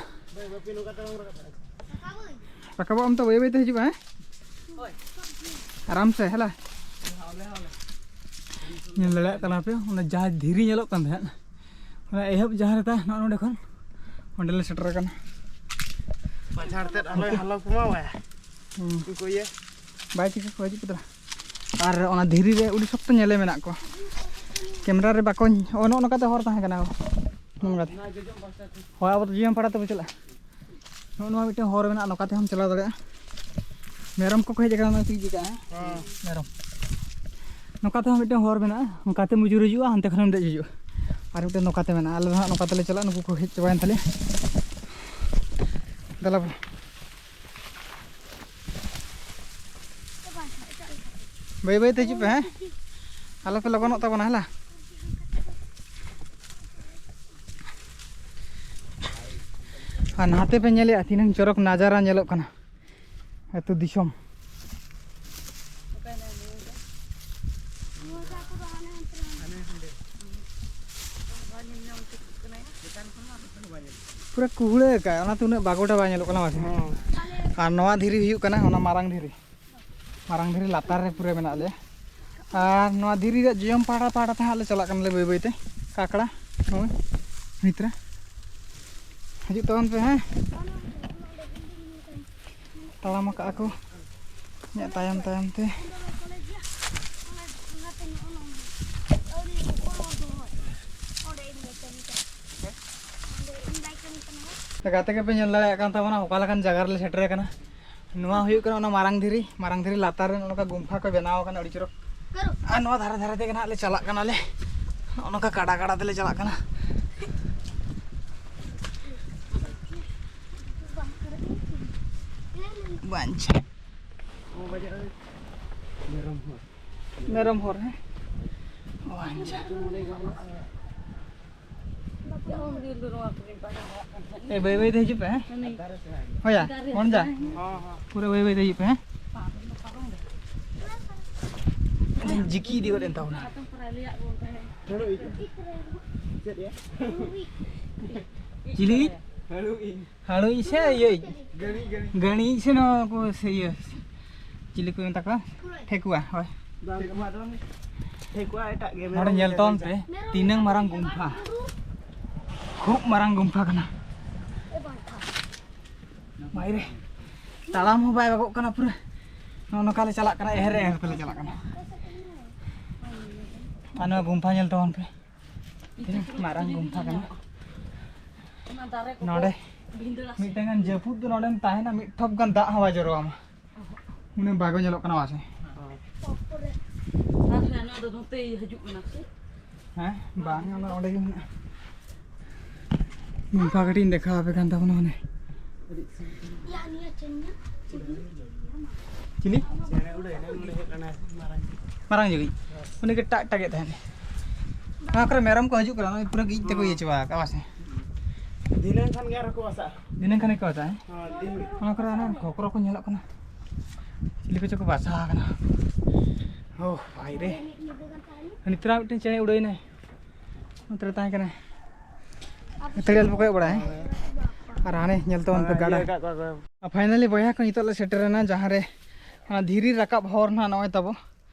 ᱨᱟᱠᱟᱵᱚᱜ ᱟᱢ ᱛᱚ, ᱵᱟᱹᱭ ᱵᱟᱹᱭ ᱛᱮ ᱦᱤᱡᱩᱜᱼᱟ, ᱦᱮᱸ? ᱟᱨᱟᱢ ᱥᱮ, ᱦᱮᱞᱟ᱾ ᱧᱮᱞ ᱫᱟᱲᱮᱭᱟᱜ ᱠᱟᱱᱟ ᱯᱮ, ᱚᱱᱟ ᱡᱟᱦᱟᱸ ᱫᱷᱤᱨᱤ ᱧᱮᱞᱚᱜ ᱠᱟᱱ ᱛᱟᱦᱮᱸᱫ, ᱚᱱᱟ ᱮᱦᱚᱵ ᱡᱟᱦᱟᱸ ᱨᱮ ᱛᱟᱦᱮᱸ, ᱱᱚᱜᱼᱚ ᱱᱚᱸᱰᱮ ᱠᱷᱚᱱ ᱚᱸᱰᱮ ᱞᱮ ᱥᱮᱴᱮᱨ ᱟᱠᱟᱱᱟ᱾ ᱯᱟᱪᱷᱟᱲ ᱛᱮᱫ ᱟᱞᱚᱭ ᱦᱟᱞᱚ ᱠᱚᱢᱟ ᱵᱟᱭ᱾ ᱦᱩᱸ᱾ ᱩᱱᱠᱩ ᱤᱭᱟᱹ᱾ ᱵᱟᱭ ᱪᱤᱠᱟᱹ ᱠᱚᱣᱟ, ᱦᱤᱡᱩᱜ ᱯᱮ ᱛᱟᱨᱟ᱾ ᱟᱨ ᱚᱱᱟ ᱫᱷᱤᱨᱤ ᱨᱮ ᱟᱹᱰᱤ ᱥᱚᱠᱛᱚ ᱧᱮᱞᱮ ᱢᱮᱱᱟᱜ ᱠᱚᱣᱟ᱾ ᱠᱮᱢᱮᱨᱟ ᱨᱮ ᱵᱟᱠᱚ, ᱚ, ᱱᱚᱜᱼᱚ ᱱᱚᱝᱠᱟᱛᱮ ᱦᱚᱨ ᱛᱟᱦᱮᱸ ᱠᱟᱱᱟ᱾ ᱱᱚᱝᱠᱟᱛᱮ᱾ ᱦᱳᱭ, ᱟᱵᱚ ᱫᱚ ᱡᱤᱭᱚᱱ ᱯᱟᱲᱟ ᱛᱮᱵᱚ ᱪᱟᱞᱟᱜᱼᱟ᱾ ᱱᱚᱜᱼᱚ ᱱᱚᱣᱟ ᱢᱤᱫᱴᱮᱱ ᱦᱚᱨ ᱢᱮᱱᱟᱜᱼᱟ, ᱱᱚᱝᱠᱟ ᱛᱮᱦᱚᱸᱢ ᱪᱟᱞᱟᱣ ᱫᱟᱲᱮᱭᱟᱜᱼᱟ᱾ ᱢᱮᱨᱚᱢ ᱠᱚᱠᱚ ᱦᱮᱡ ᱟᱠᱟᱱᱟ, ᱚᱱᱟ ᱠᱚ ᱤᱫᱤ ᱠᱟᱜᱼᱟ, ᱦᱮᱸ? ᱦᱮᱸ᱾ ᱢᱮᱨᱚᱢ᱾ ᱱᱚᱝᱠᱟ ᱛᱮᱦᱚᱸ ᱢᱤᱫᱴᱮᱱ ᱦᱚᱨ ᱢᱮᱱᱟᱜᱼᱟ, ᱚᱱᱠᱟᱛᱮᱢ ᱵᱩᱡᱩᱨ ᱦᱤᱡᱩᱜᱼᱟ, ᱦᱟᱱᱛᱮ ᱠᱷᱚᱱᱮᱢ ᱫᱮᱡ ᱦᱤᱡᱩᱜᱼᱟ᱾ ᱟᱨ ᱢᱤᱫᱴᱮᱱ ᱱᱚᱝᱠᱟᱛᱮ ᱢᱮᱱᱟᱜᱼᱟ, ᱟᱞᱮ ᱫᱚ ᱦᱟᱸᱜ ᱱᱚᱝᱠᱟ ᱛᱮᱞᱮ ᱪᱟᱞᱟᱜᱼᱟ, ᱱᱩᱠᱩ ᱠᱚ ᱦᱮᱡ ᱪᱟᱵᱟᱭᱮᱱ ᱛᱟᱞᱮᱭᱟ᱾ ᱫᱮᱞᱟ ᱵᱚ᱾ ᱵᱟᱹᱭ ᱵᱟᱹᱭ ᱛᱮ ᱦᱤᱡᱩᱜ ᱯᱮ, ᱦᱮᱸ? ᱟᱞᱚ ᱯᱮ ᱞᱚᱜᱚᱱᱚᱜ ᱛᱟᱵᱚᱱᱟ, ᱦᱮᱞᱟ᱾ ᱟᱨ ᱱᱟᱛᱮ ᱯᱮ ᱧᱮᱞᱮᱜᱼᱟ, ᱛᱤᱱᱟᱹᱝ ᱪᱚᱨᱚᱠ ᱱᱟᱡᱟᱨᱟ ᱧᱮᱞᱚᱜ ᱠᱟᱱᱟ ᱟᱹᱛᱩ ᱫᱤᱥᱚᱢ᱾ ᱯᱩᱨᱟᱹ ᱠᱩᱦᱲᱟᱹ ᱟᱠᱟᱫ, ᱚᱱᱟᱛᱮ ᱩᱱᱟᱹᱜ ᱵᱟᱜᱚᱴᱟ ᱵᱟᱭ ᱧᱮᱞᱚᱜ ᱠᱟᱱᱟ ᱵᱟᱝ? ᱦᱮᱸ᱾ ᱟᱨ ᱱᱚᱣᱟ ᱫᱷᱤᱨᱤ ᱦᱩᱭᱩᱜ ᱠᱟᱱᱟ ᱚᱱᱟ ᱢᱟᱨᱟᱝ ᱫᱷᱤᱨᱤ᱾ ᱢᱟᱨᱟᱝ ᱫᱷᱤᱨᱤ ᱞᱟᱛᱟᱨ ᱨᱮ ᱯᱩᱨᱟᱹ ᱢᱮᱱᱟᱜ ᱞᱮᱭᱟ᱾ ᱟᱨ ᱱᱚᱣᱟ ᱫᱷᱤᱨᱤ ᱨᱮᱭᱟᱜ ᱡᱚᱡᱚᱢ ᱯᱟᱦᱴᱟ ᱯᱟᱦᱴᱟ ᱛᱮ ᱦᱟᱸᱜ ᱞᱮ ᱪᱟᱞᱟᱜ ᱠᱟᱱᱟᱞᱮ ᱵᱟᱹᱭ ᱵᱟᱹᱭ ᱛᱮ᱾ ᱠᱟᱠᱲᱟ, ᱦᱳᱭ, ᱵᱷᱤᱛᱨᱤ᱾ ᱦᱤᱡᱩᱜ ᱛᱟᱵᱚᱱ ᱯᱮ, ᱦᱮᱸ᱾ ᱛᱟᱲᱟᱢ ᱟᱠᱟᱜᱼᱟ ᱠᱚ᱾ ᱤᱧᱟᱹᱜ ᱛᱟᱭᱚᱢ ᱛᱟᱭᱚᱢ ᱛᱮ᱾ ᱜᱟᱛᱮ ᱠᱚᱯᱮ ᱧᱮᱞ ᱫᱟᱲᱮᱭᱟᱜ ᱠᱟᱱ ᱛᱟᱵᱚᱱᱟ, ᱚᱠᱟ ᱞᱮᱠᱟᱱ ᱡᱟᱭᱜᱟ ᱨᱮᱞᱮ ᱥᱮᱴᱮᱨ ᱟᱠᱟᱱᱟ᱾ ᱱᱚᱣᱟ ᱦᱩᱭᱩᱜ ᱠᱟᱱᱟ ᱚᱱᱟ ᱢᱟᱨᱟᱝ ᱫᱷᱤᱨᱤ, ᱢᱟᱨᱟᱝ ᱫᱷᱤᱨᱤ ᱞᱟᱛᱟᱨ ᱨᱮ ᱱᱚᱜᱼᱚ ᱱᱚᱝᱠᱟ ᱜᱩᱢᱯᱷᱟ ᱠᱚ ᱵᱮᱱᱟᱣ ᱟᱠᱟᱱᱟ, ᱟᱹᱰᱤ ᱪᱚᱨᱚᱠ᱾ ᱟᱨ ᱱᱚᱣᱟ ᱫᱷᱟᱨᱮ ᱫᱷᱟᱨᱮ ᱛᱮᱜᱮ ᱱᱟᱦᱟᱜ ᱞᱮ ᱪᱟᱞᱟᱜ ᱠᱟᱱᱟᱞᱮ, ᱱᱚᱜᱼᱚ ᱱᱚᱝᱠᱟ ᱠᱟᱰᱟ ᱠᱟᱰᱟ ᱛᱮᱞᱮ ᱪᱟᱞᱟᱜ ᱠᱟᱱᱟ᱾ ᱵᱟᱧᱪᱷᱟ᱾ ᱢᱮᱨᱚᱢ ᱦᱚᱨ᱾ ᱢᱮᱨᱚᱢ ᱦᱚᱨ, ᱦᱮᱸ? ᱵᱟᱧᱪᱷᱟ᱾ ᱮ, ᱵᱟᱹᱭ ᱵᱟᱹᱭ ᱛᱮ ᱦᱤᱡᱩᱜ ᱯᱮ, ᱦᱮᱸ? ᱦᱳᱭᱟ, ᱢᱚᱱ ᱡᱟ᱾ ᱯᱩᱨᱟᱹ ᱵᱟᱹᱭ ᱵᱟᱹᱭ ᱛᱮ ᱦᱤᱡᱩᱜ ᱯᱮ, ᱦᱮᱸ? ᱡᱤᱠᱤ ᱤᱫᱤ ᱜᱚᱫ ᱮᱱ ᱛᱟᱵᱚᱱᱟ᱾ ᱪᱤᱞᱤ? ᱦᱟᱹᱲᱩᱭ ᱥᱮ ᱤᱭᱟᱹᱭ? ᱜᱟᱹᱲᱤ, ᱜᱟᱹᱲᱤ᱾ ᱜᱟᱹᱲᱤ ᱥᱮ ᱱᱚᱣᱟ ᱠᱚ ᱥᱮ ᱤᱭᱟᱹ? ᱪᱤᱞᱤ ᱠᱚ ᱢᱮᱛᱟ ᱠᱚᱣᱟ? ᱴᱷᱮᱠᱩᱣᱟ, ᱦᱳᱭ᱾ ᱵᱟᱝ, ᱴᱷᱮᱠᱩᱣᱟ ᱫᱚ ᱵᱟᱝ᱾ ᱴᱷᱮᱠᱩᱣᱟ ᱮᱴᱟᱜ ᱜᱮ, ᱱᱚᱰᱮ ᱢᱮᱨᱚᱢ ᱧᱮᱞ ᱜᱮ ᱛᱟᱵᱚᱱ ᱜᱟᱹᱲᱤ᱾ ᱯᱮ, ᱛᱤᱱᱟᱹᱝ ᱢᱟᱨᱟᱝ ᱜᱩᱢᱯᱷᱟ᱾ ᱠᱷᱩᱵ ᱢᱟᱨᱟᱝ ᱜᱩᱢᱯᱷᱟ ᱠᱟᱱᱟ᱾ ᱵᱟᱭᱨᱮ ᱛᱟᱲᱟᱢ ᱦᱚᱸ ᱵᱟᱭ ᱵᱟᱜᱚᱜ ᱠᱟᱱᱟ ᱯᱩᱨᱟᱹ᱾ ᱱᱚᱜᱼᱚ ᱱᱚᱝᱠᱟ ᱞᱮ ᱪᱟᱞᱟᱜ ᱠᱟᱱᱟ, ᱮᱦᱮᱨ ᱮᱦᱮᱨ ᱛᱮᱞᱮ ᱪᱟᱞᱟᱜ ᱠᱟᱱᱟ᱾ ᱟᱨ ᱱᱚᱣᱟ ᱜᱩᱢᱯᱷᱟ ᱧᱮᱞ ᱛᱟᱵᱚᱱ ᱯᱮ᱾ ᱛᱤᱱᱟᱹᱜ ᱢᱟᱨᱟᱝ ᱜᱩᱢᱯᱷᱟ ᱠᱟᱱᱟ᱾ ᱚᱱᱟ ᱫᱟᱨᱮ ᱠᱚ ᱱᱚᱰᱮ ᱵᱷᱤᱸᱫᱟᱹᱲ ᱟᱥᱮ᱾ ᱢᱤᱫᱴᱟᱝ ᱜᱟᱱ ᱡᱟᱹᱯᱩᱫ ᱫᱚ ᱱᱚᱰᱮᱢ ᱛᱟᱦᱮᱱᱟ, ᱢᱤᱫ ᱴᱷᱚᱯ ᱜᱟᱱ ᱫᱟᱜ ᱦᱚᱸ ᱵᱟᱭ ᱡᱚᱨᱚ ᱟᱢᱟ᱾ ᱩᱱᱟᱹᱜ ᱵᱟᱜᱚ ᱧᱮᱞᱚᱜ ᱠᱟᱱᱟ ᱵᱟᱥᱮ᱾ ᱟᱨ ᱦᱮᱸ, ᱱᱚᱣᱟ ᱫᱚ ᱱᱚᱛᱮ ᱦᱤᱡᱩᱜ ᱠᱟᱱᱟ ᱥᱮ? ᱦᱮᱸ, ᱵᱟᱝ, ᱚᱱᱟ ᱚᱸᱰᱮ ᱜᱮ ᱢᱮᱱᱟᱜᱼᱟ᱾ ᱱᱚᱝᱠᱟ ᱠᱟᱹᱴᱤᱡ ᱤᱧ ᱫᱮᱠᱷᱟᱣ ᱟᱯᱮ ᱠᱟᱱ ᱛᱟᱵᱚᱱᱟ, ᱢᱟᱱᱮ᱾ ᱪᱤᱞᱤ? ᱪᱮᱬᱮ ᱩᱰᱟᱹᱭ ᱱᱟ, ᱱᱚᱰᱮ ᱦᱮᱡ ᱞᱮᱱᱟᱭ ᱢᱟᱨᱟᱝ᱾ ᱢᱟᱨᱟᱝ ᱧᱚᱜᱤᱡ᱾ ᱩᱱᱤ ᱜᱮ ᱴᱟᱜ ᱴᱟᱜᱮᱫ ᱛᱟᱦᱮᱸᱫ᱾ ᱱᱚᱣᱟ ᱠᱚᱨᱮ ᱢᱮᱨᱚᱢ ᱠᱚ ᱦᱤᱡᱩᱜ ᱠᱟᱱᱟ, ᱱᱚᱜᱼᱚᱭ ᱯᱩᱨᱟᱹ ᱜᱮ ᱤᱡ ᱛᱮᱠᱚ ᱤᱭᱟᱹ ᱪᱟᱵᱟ ᱟᱠᱟᱫᱼᱟ, ᱵᱟᱥᱮ? ᱫᱷᱤᱱᱟᱹᱝ ᱠᱷᱟᱱ ᱜᱮ ᱟᱨᱦᱚᱸ ᱠᱚ ᱵᱟᱥᱟᱜᱼᱟ᱾ ᱫᱷᱤᱱᱟᱹᱝ ᱠᱷᱟᱱ ᱜᱮᱠᱚ ᱵᱟᱥᱟᱜᱼᱟ, ᱦᱮᱸ? ᱦᱮᱸ, ᱫᱷᱤᱱᱟᱹᱝ᱾ ᱚᱱᱟ ᱠᱚᱨᱮ ᱚᱱᱟ ᱠᱷᱚᱠᱨᱚ ᱠᱚ ᱧᱮᱞᱚᱜ ᱠᱟᱱᱟ᱾ ᱪᱤᱞᱤ ᱠᱚᱪᱚ ᱠᱚ ᱵᱟᱥᱟ ᱟᱠᱟᱱᱟ᱾ ᱳ ᱵᱷᱟᱭ ᱨᱮ, ᱱᱤᱛᱚᱜ ᱢᱤᱫᱴᱮᱱ ᱪᱮᱬᱮ ᱩᱰᱟᱹᱭᱱᱟᱭ, ᱱᱚᱛᱮ ᱨᱮ ᱛᱟᱦᱮᱸ ᱠᱟᱱᱟᱭ᱾ ᱟᱹᱛᱷᱟᱹᱲᱤ ᱟᱞᱚ ᱯᱮ ᱠᱚᱭᱚᱜ ᱵᱟᱲᱟᱭᱟ᱾ ᱟᱨ ᱦᱟᱱᱮ ᱧᱮᱞ ᱛᱟᱵᱚᱱ ᱯᱮ ᱜᱟᱰᱟ᱾ ᱟᱨ finally ᱵᱚᱭᱦᱟ ᱠᱚ, ᱱᱤᱛᱚᱜ ᱞᱮ ᱥᱮᱴᱮᱨᱮᱱᱟ ᱡᱟᱦᱟᱸ ᱨᱮ ᱚᱱᱟ ᱫᱷᱤᱨᱤ ᱨᱟᱠᱟᱵ ᱦᱚᱨ ᱱᱟᱦᱟᱜ ᱱᱚᱜᱼᱚᱭ ᱛᱟᱵᱚ,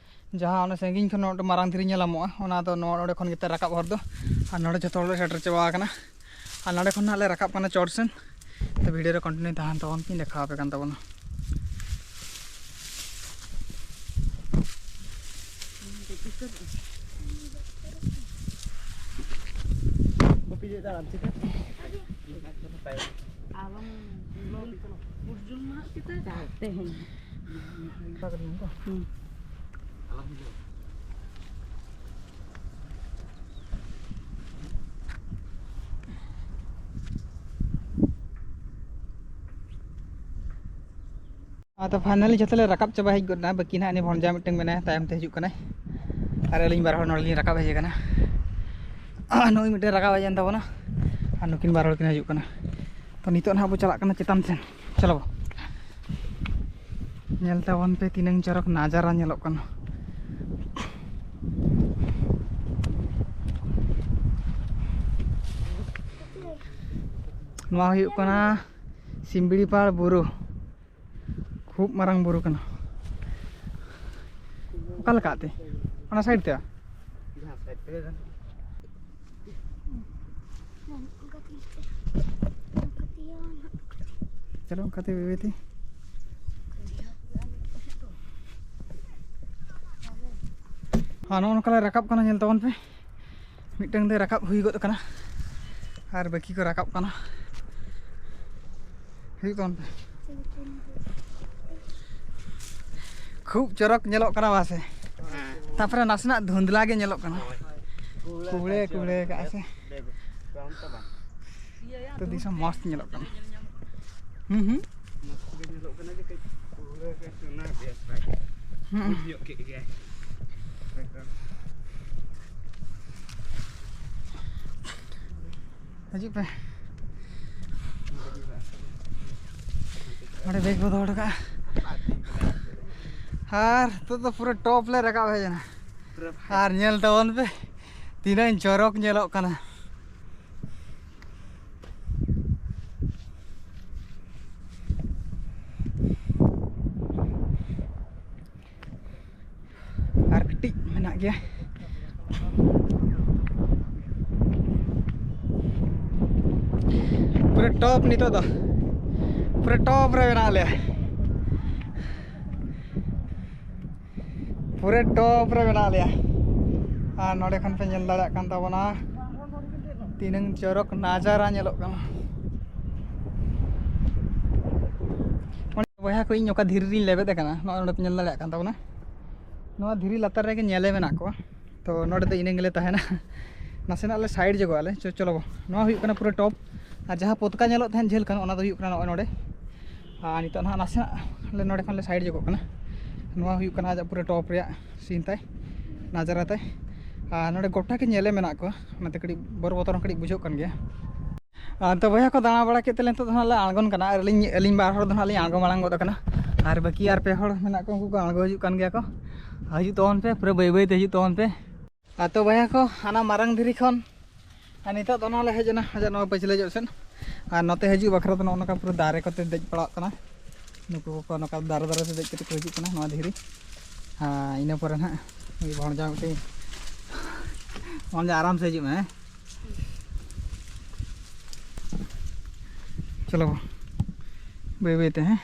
ᱡᱟᱦᱟᱸ ᱚᱱᱟ ᱥᱟᱺᱜᱤᱧ ᱠᱷᱚᱱ ᱢᱤᱫᱴᱮᱱ ᱢᱟᱨᱟᱝ ᱫᱷᱤᱨᱤ ᱧᱮᱞ ᱧᱟᱢᱚᱜᱼᱟ, ᱚᱱᱟ ᱫᱚ ᱱᱚᱣᱟ ᱱᱚᱰᱮ ᱠᱷᱚᱱ ᱜᱮᱛᱚ ᱨᱟᱠᱟᱵ ᱦᱚᱨ ᱫᱚ᱾ ᱟᱨ ᱱᱚᱰᱮ ᱡᱷᱚᱛᱚ ᱦᱚᱲ ᱞᱮ ᱥᱮᱴᱮᱨ ᱪᱟᱵᱟ ᱟᱠᱟᱱᱟ᱾ ᱟᱨ ᱱᱚᱰᱮ ᱠᱷᱚᱱ ᱱᱟᱦᱟᱜ ᱞᱮ ᱨᱟᱠᱟᱵ ᱠᱟᱱᱟ ᱪᱚᱴ ᱥᱮᱱ᱾ ᱛᱚ video ᱨᱮ continue ᱛᱟᱦᱮᱱ ᱛᱟᱵᱚᱱ ᱯᱮ, ᱤᱧ ᱫᱮᱠᱷᱟᱣ ᱟᱯᱮ ᱠᱟᱱ ᱛᱟᱵᱚᱱᱟ᱾ ᱟᱞᱚᱢ ᱵᱩᱡᱩᱱ ᱢᱟ ᱦᱟᱸᱜ ᱪᱮᱛᱟᱱ᱾ ᱛᱮᱦᱮᱧ᱾ ᱦᱩᱸ᱾ ᱟᱫᱚ finally ᱡᱷᱚᱛᱚ ᱞᱮ ᱨᱟᱠᱟᱵ ᱪᱟᱵᱟ ᱦᱮᱡ ᱜᱚᱫ ᱮᱱᱟ᱾ ᱵᱟᱹᱠᱤ ᱱᱟᱦᱟᱜ ᱩᱱᱤ ᱵᱷᱚᱱᱡᱟ ᱢᱤᱫᱴᱟᱝ ᱢᱮᱱᱟᱭᱟ, ᱛᱟᱭᱚᱢ ᱛᱮ ᱦᱤᱡᱩᱜ ᱠᱟᱱᱟᱭ᱾ ᱟᱨ ᱟᱹᱞᱤᱧ ᱵᱟᱨ ᱦᱚᱲ ᱱᱚᱰᱮ ᱞᱤᱧ ᱨᱟᱠᱟᱵ ᱦᱮᱡ ᱟᱠᱟᱱᱟ᱾ ᱟᱨ ᱱᱩᱭ ᱢᱤᱫᱴᱮᱱ ᱨᱟᱠᱟᱵ ᱦᱮᱡ ᱮᱱ ᱛᱟᱵᱚᱱᱟ᱾ ᱟᱨ ᱱᱩᱠᱤᱱ ᱵᱟᱨ ᱦᱚᱲ ᱠᱤᱱ ᱦᱤᱡᱩᱜ ᱠᱟᱱᱟ᱾ ᱛᱚ ᱱᱤᱛᱚᱜ ᱱᱟᱦᱟᱜ ᱵᱚ ᱪᱟᱞᱟᱜ ᱠᱟᱱᱟ ᱪᱮᱛᱟᱱ ᱥᱮᱱ᱾ ᱪᱚᱞᱚ ᱵᱚ᱾ ᱧᱮᱞ ᱛᱟᱵᱚᱱ ᱯᱮ ᱛᱤᱱᱟᱹᱝ ᱪᱚᱨᱚᱠ ᱱᱟᱡᱟᱨᱟ ᱧᱮᱞᱚᱜ ᱠᱟᱱᱟ᱾ ᱱᱚᱣᱟ ᱦᱩᱭᱩᱜ ᱠᱟᱱᱟ ᱥᱤᱢᱵᱤᱲᱤᱯᱟᱲ ᱵᱩᱨᱩ᱾ ᱠᱷᱩᱵ ᱢᱟᱨᱟᱝ ᱵᱩᱨᱩ ᱠᱟᱱᱟ᱾ ᱚᱠᱟ ᱞᱮᱠᱟᱛᱮ? ᱚᱱᱟ side ᱛᱮ? ᱡᱟᱦᱟᱸ side ᱛᱮ ᱜᱟᱱᱚᱜᱼᱟ᱾ ᱪᱚᱞᱚ, ᱚᱱᱠᱟᱛᱮ ᱵᱟᱹᱭ ᱵᱟᱹᱭ ᱛᱮ᱾ ᱟᱨ ᱱᱚᱜᱼᱚ ᱱᱚᱝᱠᱟ ᱞᱮ ᱨᱟᱠᱟᱵ ᱠᱟᱱᱟ, ᱧᱮᱞ ᱛᱟᱵᱚᱱ ᱯᱮ᱾ ᱢᱤᱫᱴᱟᱝ ᱫᱚᱭ ᱨᱟᱠᱟᱵ ᱦᱩᱭ ᱜᱚᱫ ᱠᱟᱱᱟ ᱟᱨ ᱵᱟᱹᱠᱤ ᱠᱚ ᱨᱟᱠᱟᱵ ᱠᱟᱱᱟ᱾ ᱦᱩᱭᱩᱜ ᱛᱟᱵᱚᱱ ᱯᱮ᱾ ᱠᱷᱩᱵ ᱪᱚᱨᱚᱠ ᱧᱮᱞᱚᱜ ᱠᱟᱱᱟ ᱵᱟᱝ ᱥᱮ? ᱛᱟᱯᱚᱨᱮ ᱱᱟᱥᱮᱱᱟᱜ ᱫᱷᱩᱸᱫᱽᱞᱟ ᱜᱮ ᱧᱮᱞᱚᱜ ᱠᱟᱱᱟ᱾ ᱠᱩᱵᱲᱮ ᱠᱩᱵᱲᱮ ᱠᱟᱜᱼᱟ ᱥᱮ᱾ ᱛᱚ ᱫᱤᱥᱚᱢ ᱢᱚᱥᱛ ᱧᱮᱞᱚᱜ ᱠᱟᱱᱟ᱾ ᱦᱩᱸ ᱦᱩᱸ᱾ ᱦᱩᱸ᱾ ᱦᱤᱡᱩᱜ ᱯᱮ᱾ ᱚᱸᱰᱮ ᱵᱮᱜᱽ ᱵᱚ ᱫᱚᱦᱚ ᱦᱚᱴᱚ ᱠᱟᱜᱼᱟ᱾ ᱟᱨ ᱱᱤᱛᱚᱜ ᱫᱚ ᱯᱩᱨᱟᱹ ᱴᱚᱯ ᱞᱮ ᱨᱟᱠᱟᱵ ᱦᱮᱡ ᱮᱱᱟ᱾ ᱟᱨ ᱧᱮᱞ ᱛᱟᱵᱚᱱ ᱯᱮ, ᱛᱤᱱᱟᱹᱜ ᱪᱚᱨᱚᱠ ᱧᱮᱞᱚᱜ ᱠᱟᱱᱟ᱾ ᱟᱨ ᱠᱟᱹᱴᱤᱡ ᱢᱮᱱᱟᱜ ᱜᱮᱭᱟ᱾ ᱯᱩᱨᱟᱹ ᱴᱚᱯ ᱱᱤᱛᱚᱜ ᱫᱚ, ᱯᱩᱨᱟᱹ ᱴᱚᱯ ᱨᱮ ᱢᱮᱱᱟᱜ ᱞᱮᱭᱟ᱾ ᱯᱩᱨᱟᱹ ᱴᱚᱯ ᱨᱮ ᱢᱮᱱᱟᱜ ᱞᱮᱭᱟ᱾ ᱟᱨ ᱱᱚᱰᱮ ᱠᱷᱚᱱ ᱯᱮ ᱧᱮᱞ ᱫᱟᱲᱮᱭᱟᱜ ᱠᱟᱱ ᱛᱟᱵᱚᱱᱟ ᱛᱤᱱᱟᱹᱝ ᱪᱚᱨᱚᱠ ᱱᱟᱡᱟᱨᱟ ᱧᱮᱞᱚᱜ ᱠᱟᱱᱟ᱾ ᱚᱸᱰᱮ ᱵᱚᱭᱦᱟ ᱠᱚ, ᱤᱧ ᱚᱠᱟ ᱫᱷᱤᱨᱤ ᱨᱤᱧ ᱞᱮᱵᱮᱫ ᱟᱠᱟᱱᱟ, ᱱᱚᱜᱼᱚᱭ ᱱᱚᱰᱮ ᱯᱮ ᱧᱮᱞ ᱫᱟᱲᱮᱭᱟᱜ ᱠᱟᱱ ᱛᱟᱵᱚᱱᱟ, ᱱᱚᱣᱟ ᱫᱷᱤᱨᱤ ᱞᱟᱛᱟᱨ ᱨᱮᱜᱮ ᱧᱮᱞᱮ ᱢᱮᱱᱟᱜ ᱠᱚᱣᱟ᱾ ᱛᱚ ᱱᱚᱰᱮ ᱫᱚ ᱤᱱᱟᱹᱝ ᱜᱮᱞᱮ ᱛᱟᱦᱮᱱᱟ᱾ ᱱᱟᱥᱮᱱᱟᱜ ᱞᱮ ᱥᱟᱭᱤᱰ ᱧᱚᱜᱚᱜ ᱟᱞᱮ᱾ ᱪᱚ, ᱪᱚᱞᱚ ᱵᱚ, ᱱᱚᱣᱟ ᱦᱩᱭᱩᱜ ᱠᱟᱱᱟ ᱯᱩᱨᱟᱹ ᱴᱚᱯ᱾ ᱟᱨ ᱡᱟᱦᱟᱸ ᱯᱚᱛᱠᱟ ᱧᱮᱞᱚᱜ ᱛᱟᱦᱮᱸᱫ ᱡᱷᱟᱹᱞ ᱠᱷᱚᱱ, ᱚᱱᱟ ᱫᱚ ᱦᱩᱭᱩᱜ ᱠᱟᱱᱟ ᱱᱚᱜᱼᱚᱭ ᱱᱚᱰᱮ᱾ ᱟᱨ ᱱᱤᱛᱚᱜ ᱱᱟᱦᱟᱜ ᱱᱟᱥᱮᱱᱟᱜ ᱞᱮ, ᱱᱚᱰᱮ ᱠᱷᱚᱱ ᱞᱮ ᱥᱟᱭᱤᱰ ᱧᱚᱜᱚᱜ ᱠᱟᱱᱟ᱾ ᱱᱚᱣᱟ ᱦᱩᱭᱩᱜ ᱠᱟᱱᱟ ᱟᱡᱟᱜ ᱯᱩᱨᱟᱹ ᱴᱚᱯ ᱨᱮᱭᱟᱜ ᱥᱤᱱ ᱛᱟᱭ, ᱱᱟᱡᱟᱨᱟ ᱛᱟᱭ᱾ ᱟᱨ ᱱᱚᱰᱮ ᱜᱚᱴᱟ ᱜᱮ ᱧᱮᱞᱮ ᱢᱮᱱᱟᱜ ᱠᱚᱣᱟ, ᱚᱱᱟᱛᱮ ᱠᱟᱹᱴᱤᱡ ᱵᱚᱨᱚ ᱵᱚᱛᱚᱨ ᱦᱚᱸ ᱠᱟᱹᱴᱤᱡ ᱵᱩᱡᱷᱟᱹᱜ ᱠᱟᱱ ᱜᱮᱭᱟ᱾ ᱟᱨ ᱱᱤᱛᱚᱜ ᱵᱚᱭᱦᱟ ᱠᱚ ᱫᱟᱬᱟ ᱵᱟᱲᱟ ᱠᱮᱫ ᱛᱮᱞᱮ ᱱᱤᱛᱚᱜ ᱫᱚ ᱦᱟᱸᱜ ᱞᱮ ᱟᱬᱜᱚᱱ ᱠᱟᱱᱟ᱾ ᱟᱨ ᱟᱹᱞᱤᱧ, ᱟᱹᱞᱤᱧ ᱵᱟᱨ ᱦᱚᱲ ᱫᱚ ᱦᱟᱸᱜ ᱞᱤᱧ ᱟᱬᱜᱚ ᱢᱟᱲᱟᱝ ᱜᱚᱫ ᱟᱠᱟᱱᱟ᱾ ᱟᱨ ᱵᱟᱹᱠᱤ ᱟᱨ ᱯᱮ ᱦᱚᱲ ᱢᱮᱱᱟᱜ ᱠᱚᱣᱟ, ᱩᱱᱠᱩ ᱠᱚ ᱟᱬᱜᱚ ᱦᱤᱡᱩᱜ ᱠᱟᱱ ᱜᱮᱭᱟ ᱠᱚ᱾ ᱦᱤᱡᱩᱜ ᱛᱟᱵᱚᱱ ᱯᱮ, ᱯᱩᱨᱟᱹ ᱵᱟᱹᱭ ᱵᱟᱹᱭ ᱛᱮ ᱦᱤᱡᱩᱜ ᱛᱟᱵᱚᱱ ᱯᱮ᱾ ᱟᱨ ᱛᱚ ᱵᱚᱭᱦᱟ ᱠᱚ, ᱦᱟᱱᱟ ᱢᱟᱨᱟᱝ ᱫᱷᱤᱨᱤ ᱠᱷᱚᱱ ᱟᱨ ᱱᱤᱛᱚᱜ ᱫᱚ ᱱᱚᱣᱟ ᱞᱮ ᱦᱮᱡ ᱮᱱᱟ, ᱟᱡᱟᱜ ᱱᱚᱣᱟ ᱯᱟᱹᱪᱷᱞᱟᱹ ᱧᱚᱜ ᱥᱮᱫ᱾ ᱟᱨ ᱱᱚᱛᱮ ᱦᱤᱡᱩᱜ ᱵᱟᱠᱷᱨᱟ ᱫᱚ ᱱᱚᱜᱼᱚ ᱱᱚᱝᱠᱟ ᱯᱩᱨᱟᱹ ᱫᱟᱨᱮ ᱠᱚᱛᱮ ᱫᱮᱡ ᱯᱟᱲᱟᱜ ᱠᱟᱱᱟ᱾ ᱱᱩᱠᱩ ᱠᱚ ᱱᱚᱝᱠᱟ ᱫᱟᱨᱮ ᱫᱟᱨᱮ ᱛᱮ ᱫᱮᱡ ᱠᱟᱛᱮ ᱠᱚ ᱦᱤᱡᱩᱜ ᱠᱟᱱᱟ ᱱᱚᱣᱟ ᱫᱷᱤᱨᱤ᱾ ᱟᱨ ᱤᱱᱟᱹ ᱯᱚᱨᱮ ᱱᱟᱦᱟᱜ ᱩᱱᱤ ᱵᱷᱚᱱᱡᱟ ᱢᱤᱫᱴᱤᱡ, ᱵᱷᱚᱱᱡᱟ ᱟᱨᱟᱢ ᱥᱮ ᱦᱤᱡᱩᱜ ᱢᱮ, ᱦᱮᱸ? ᱪᱚᱞᱚ ᱵᱟᱹᱭ ᱵᱟᱹᱭ ᱛᱮ, ᱦᱮᱸ?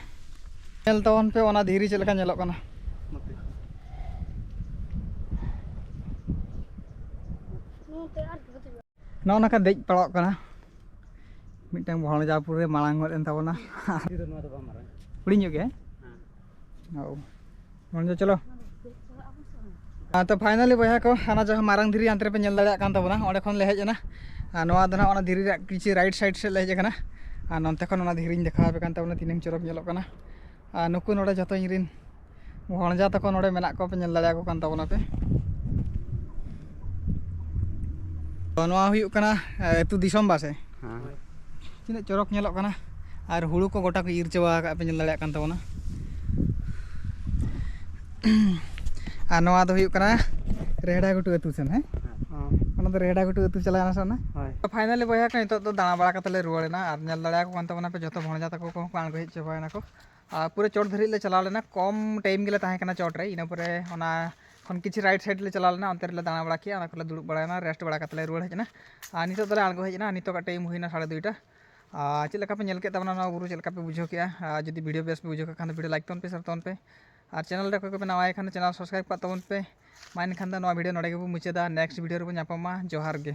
ᱧᱮᱞ ᱛᱟᱵᱚᱱ ᱯᱮ ᱚᱱᱟ ᱫᱷᱤᱨᱤ ᱪᱮᱫ ᱞᱮᱠᱟ ᱧᱮᱞᱚᱜ ᱠᱟᱱᱟ᱾ ᱱᱚᱛᱮ᱾ ᱱᱚᱜᱼᱚ ᱱᱚᱝᱠᱟ ᱫᱮᱡ ᱯᱟᱲᱟᱜ ᱠᱟᱱᱟ᱾ ᱢᱤᱫᱴᱟᱝ ᱵᱷᱚᱸᱡᱟ ᱯᱩᱨᱟᱹ ᱢᱟᱲᱟᱝ ᱜᱚᱫ ᱮᱱ ᱛᱟᱵᱚᱱᱟ᱾ ᱫᱷᱤᱨᱤ ᱫᱚ ᱱᱚᱣᱟ ᱫᱚ ᱵᱟᱝ ᱢᱟᱨᱟᱝ᱾ ᱦᱩᱰᱤᱧ ᱧᱚᱜ ᱜᱮᱭᱟ᱾ ᱦᱮᱸ᱾ ᱚ᱾ ᱢᱚᱱᱡᱚ, ᱪᱚᱞᱚ᱾ ᱟᱨ ᱛᱚ finally ᱵᱚᱭᱦᱟ ᱠᱚ, ᱦᱟᱱᱟ ᱡᱟᱦᱟᱸ ᱢᱟᱨᱟᱝ ᱫᱷᱤᱨᱤ ᱦᱟᱱᱛᱮ ᱨᱮᱯᱮ ᱧᱮᱞ ᱫᱟᱲᱮᱭᱟᱜ ᱠᱟᱱ ᱛᱟᱵᱚᱱᱟ, ᱚᱸᱰᱮ ᱠᱷᱚᱱ ᱞᱮ ᱦᱮᱡ ᱮᱱᱟ᱾ ᱟᱨ ᱱᱚᱣᱟ ᱫᱚ ᱱᱟᱦᱟᱜ ᱚᱱᱟ ᱫᱷᱤᱨᱤ ᱨᱮᱭᱟᱜ ᱠᱤᱪᱷᱩ right side ᱥᱮᱫ ᱞᱮ ᱦᱮᱡ ᱟᱠᱟᱱᱟ᱾ ᱟᱨ ᱱᱚᱱᱛᱮ ᱠᱷᱚᱱ ᱚᱱᱟ ᱫᱷᱤᱨᱤᱧ ᱫᱮᱠᱷᱟᱣ ᱟᱯᱮ ᱠᱟᱱ ᱛᱟᱵᱚᱱᱟ, ᱛᱤᱱᱟᱹᱝ ᱪᱚᱨᱚᱠ ᱧᱮᱞᱚᱜ ᱠᱟᱱᱟ᱾ ᱟᱨ ᱱᱩᱠᱩ ᱱᱚᱰᱮ ᱡᱚᱛᱚ ᱤᱧ ᱨᱮᱱ ᱵᱷᱚᱸᱡᱟ ᱛᱟᱠᱚ ᱱᱚᱰᱮ ᱢᱮᱱᱟᱜ ᱠᱚᱣᱟ, ᱯᱮ ᱧᱮᱞ ᱫᱟᱲᱮᱭᱟᱠᱚ ᱠᱟᱱ ᱛᱟᱵᱚᱱᱟ ᱯᱮ᱾ ᱛᱚ ᱱᱚᱣᱟ ᱦᱩᱭᱩᱜ ᱠᱟᱱᱟ, ᱮ, ᱟᱹᱛᱩ ᱫᱤᱥᱚᱢ ᱵᱟᱥᱮ? ᱦᱮᱸ᱾ ᱛᱤᱱᱟᱹᱜ ᱪᱚᱨᱚᱠ ᱧᱮᱞᱚᱜ ᱠᱟᱱᱟ᱾ ᱟᱨ ᱦᱩᱲᱩ ᱠᱚ ᱜᱚᱴᱟ ᱠᱚ ᱤᱨ ᱪᱟᱵᱟ ᱟᱠᱟᱫ, ᱯᱮ ᱧᱮᱞ ᱫᱟᱲᱮᱭᱟᱜ ᱠᱟᱱ ᱛᱟᱵᱚᱱᱟ᱾ ᱟᱨ ᱱᱚᱣᱟ ᱫᱚ ᱦᱩᱭᱩᱜ ᱠᱟᱱᱟ ᱨᱮᱦᱲᱟ ᱜᱷᱩᱴᱩ ᱟᱹᱛᱩ ᱥᱮᱱ, ᱦᱮᱸ? ᱦᱮᱸ᱾ ᱚᱱᱟ ᱫᱚ ᱨᱮᱦᱲᱟ ᱜᱷᱩᱴᱩ ᱟᱹᱛᱩ ᱪᱟᱞᱟᱣ ᱮᱱᱟ ᱥᱮ ᱚᱱᱟ? ᱦᱳᱭ᱾ ᱛᱚ finally ᱵᱚᱭᱦᱟ ᱠᱚ, ᱱᱤᱛᱚᱜ ᱫᱚ ᱫᱟᱬᱟ ᱵᱟᱲᱟ ᱠᱟᱛᱮ ᱞᱮ ᱨᱩᱣᱟᱹᱲ ᱮᱱᱟ᱾ ᱟᱨ ᱧᱮᱞ ᱫᱟᱲᱮᱭᱟᱠᱚ ᱠᱟᱱ ᱛᱟᱵᱚᱱᱟ ᱯᱮ, ᱡᱚᱛᱚ ᱵᱷᱚᱸᱡᱟ ᱛᱟᱠᱚ ᱠᱚᱦᱚᱸ ᱠᱚ ᱟᱬᱜᱚ ᱦᱮᱡ ᱪᱟᱵᱟᱭᱮᱱᱟ ᱠᱚ᱾ ᱟᱨ ᱯᱩᱨᱟᱹ ᱪᱚᱴ ᱫᱷᱟᱹᱨᱤᱡ ᱞᱮ ᱪᱟᱞᱟᱣ ᱞᱮᱱᱟ, ᱠᱚᱢ time ᱜᱮᱞᱮ ᱛᱟᱦᱮᱸ ᱠᱟᱱᱟ ᱪᱚᱴ ᱨᱮ᱾ ᱤᱱᱟᱹ ᱯᱚᱨᱮ ᱚᱱᱟ ᱠᱷᱚᱱ ᱠᱤᱪᱷᱩ right side ᱞᱮ ᱪᱟᱞᱟᱣ ᱞᱮᱱᱟ, ᱚᱱᱛᱮ ᱨᱮᱞᱮ ᱫᱟᱬᱟ ᱵᱟᱲᱟ ᱠᱮᱜᱼᱟ, ᱚᱱᱟ ᱠᱚᱨᱮ ᱞᱮ ᱫᱩᱲᱩᱵ ᱵᱟᱲᱟᱭᱮᱱᱟ, rest ᱵᱟᱲᱟ ᱠᱟᱛᱮ ᱞᱮ ᱨᱩᱣᱟᱹᱲ ᱦᱮᱡ ᱮᱱᱟ᱾ ᱟᱨ ᱱᱤᱛᱚᱜ ᱫᱚᱞᱮ ᱟᱬᱜᱚ ᱦᱮᱡ ᱮᱱᱟ, ᱱᱤᱛᱚᱜᱟᱜ time ᱦᱩᱭᱱᱟ ᱥᱟᱲᱮ ᱫᱩᱭᱴᱟ᱾ ᱟᱨ ᱪᱮᱫ ᱞᱮᱠᱟ ᱯᱮ ᱧᱮᱞ ᱠᱮᱫ ᱛᱟᱵᱚᱱᱟ ᱱᱚᱣᱟ ᱵᱩᱨᱩ, ᱪᱮᱫ ᱞᱮᱠᱟ ᱯᱮ ᱵᱩᱡᱷᱟᱹᱣ ᱠᱮᱜᱼᱟ? ᱟᱨ ᱡᱩᱫᱤ video ᱵᱮᱥ ᱯᱮ ᱵᱩᱡᱷᱟᱹᱣ ᱠᱟᱜ ᱠᱷᱟᱱ ᱫᱚ video like ᱛᱟᱵᱚᱱ ᱯᱮ, share ᱛᱟᱵᱚᱱ ᱯᱮ᱾ ᱟᱨ channel ᱨᱮ ᱚᱠᱚᱭ ᱠᱚᱯᱮ ᱱᱟᱣᱟ ᱠᱷᱟᱱ channel subscribe ᱠᱟᱜ ᱛᱟᱵᱚᱱ ᱯᱮ᱾ ᱢᱟ ᱮᱱᱠᱷᱟᱱ ᱫᱚ ᱱᱚᱣᱟ video ᱱᱚᱰᱮ ᱜᱮᱵᱚᱱ ᱢᱩᱪᱟᱹᱫᱟ, next video ᱨᱮᱵᱚᱱ ᱧᱟᱯᱟᱢᱟ᱾ ᱡᱚᱦᱟᱨ ᱜᱮ᱾